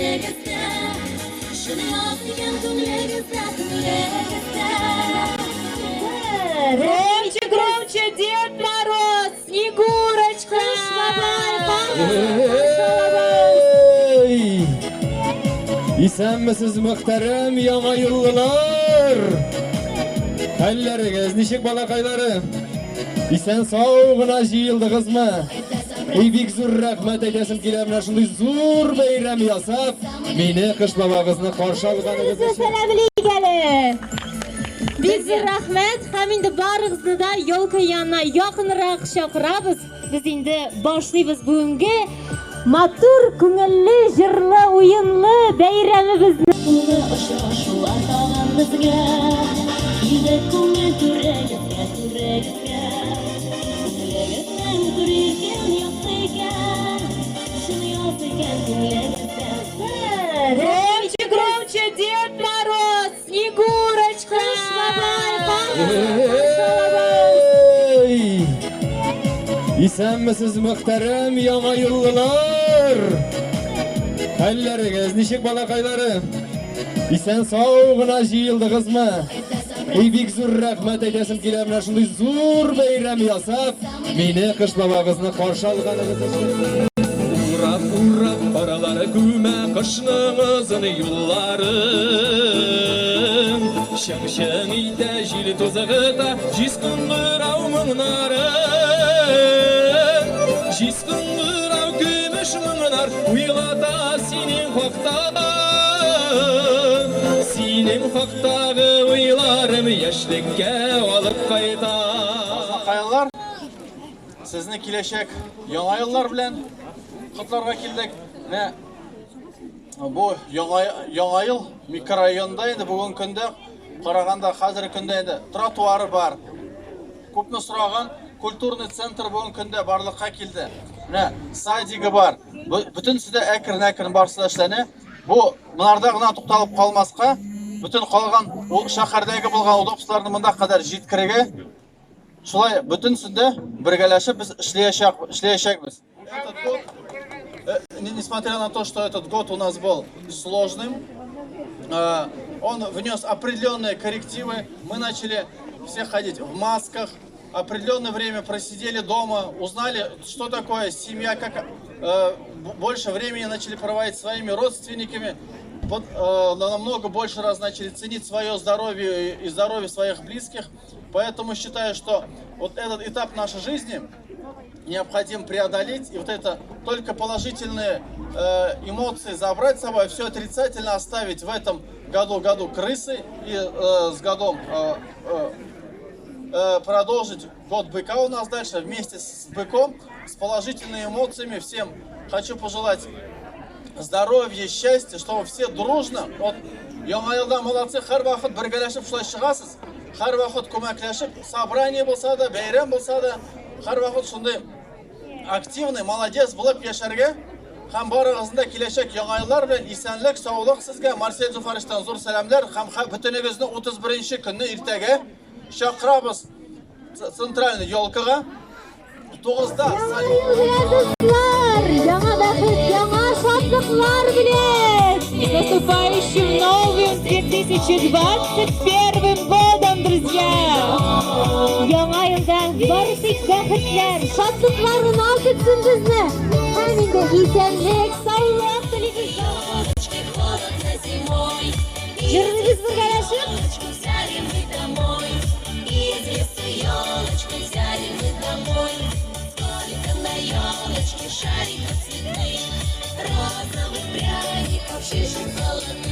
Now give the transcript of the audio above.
күңелегездә. Чын яз икән күңелегездә, күңелегездә. Громче, громче, Дед Мороз, Снегурочка! Кыш бабай, кар Эй! Исәнмесез, мөхтәрәм яңа еллылар! Хәлләрегез ничек, балакайларым? Исән сау гына җыелдыгызмы? Эй, бик зур рәхмәт әйтәсем килә менә шундый зур бәйрәм ясап, мине Кыш бабагызны каршы алганыгыз өчен. Сәламлик әле! Бик зур рәхмәт һәм инде барыгызны да елка янына якынрак чакырабыз. Без инде башлыйбыз бүгенге матур, күңелле, җырлы, уенлы бәйрәмебезне. Тулы очрашулар тагын безгә. Килде күңел түрегезгә, түрегезгә. Күңелегезнең түр икән, якты икән. Чын яз икән күңелегездә. Громче, громче, Дед Мороз, Снегурочка! Кыш бабай, кар Эй! Исәнмесез, мөхтәрәм яңа еллылар! Хәлләрегез ничек, балакайларым? Исән сау гына җыелдыгызмы? Эй, бик зур рәхмәт әйтәсем килә менә шундый зур бәйрәм ясап, мине Кыш бабагызны каршы алганыгыз өчен. Урап, урап, каралары күмә кышның озын юлларын. Чың-чың итә җил тузгыта җиз кыңгырау моңнарын. Җиз кыңгырау көмеш моңнар уйлата синең хакта. Синең хактагы уйларым яшьлеккә алып кайта. Каялар, сезне киләчәк яңа еллар белән котларга килдек. Менә бу яңа ел микрорайонда инде бүген көндә караганда хәзерге көндә инде тротуары бар. Күпне сораган культурный центр бүген көндә барлыкка килде. Менә садигы бар. Бөтенесе дә әкрен-әкрен барысы да эшләнә. Бу монарда гына тукталып калмаска, бөтен калган ул шәһәрдәге булган удобстволарны монда кадәр җиткерергә. Шулай бөтенесендә бергәләшеп без эшләячәкбез. Этот год, несмотря на то, что этот год у нас был сложным, он внес определенные коррективы. Мы начали все ходить в масках, определенное время просидели дома, узнали, что такое семья, как больше времени начали проводить своими родственниками, вот, намного больше раз начали ценить свое здоровье и здоровье своих близких. Поэтому считаю, что вот этот этап нашей жизни необходимо преодолеть, и вот это только положительные эмоции забрать с собой, все отрицательно оставить в этом году крысы, и с годом продолжить год быка у нас дальше вместе с быком, с положительными эмоциями. Всем хочу пожелать здоровья, счастья, чтобы все дружно, вот, Яңа елда молодцы, һәрвакыт бергәләшеп шулай чыгасыз, һәрвакыт күмәкләшеп, собрание булса да, бәйрәм булса да, һәрвакыт шундый активный, молодец булып яшәргә һәм барыгызны да киләчәк яңа еллар белән исәнлек, саулык сезгә. Марсель Зуфаровичтан зур сәламләр һәм бөтенегезне 31 көнне иртәгә чакырабыз центральный елкага. 9-да Яңа ел белән, дуслар! Яңа бәхет, яңа шатлыклар белән! С наступающим новым 2021 годом, друзья! Яңа елда бары тик бәхетләр, шатлыклар гына көтсен безне! Һәм инде исәнлек, саулык телибез. Холодно зимой. Җырлыйбыз бергәләшеп. Елочку взяли мы домой. Из лесу елочку взяли мы домой. Сколько на елочке шариков цветных, розовых пряников, шишек золотых.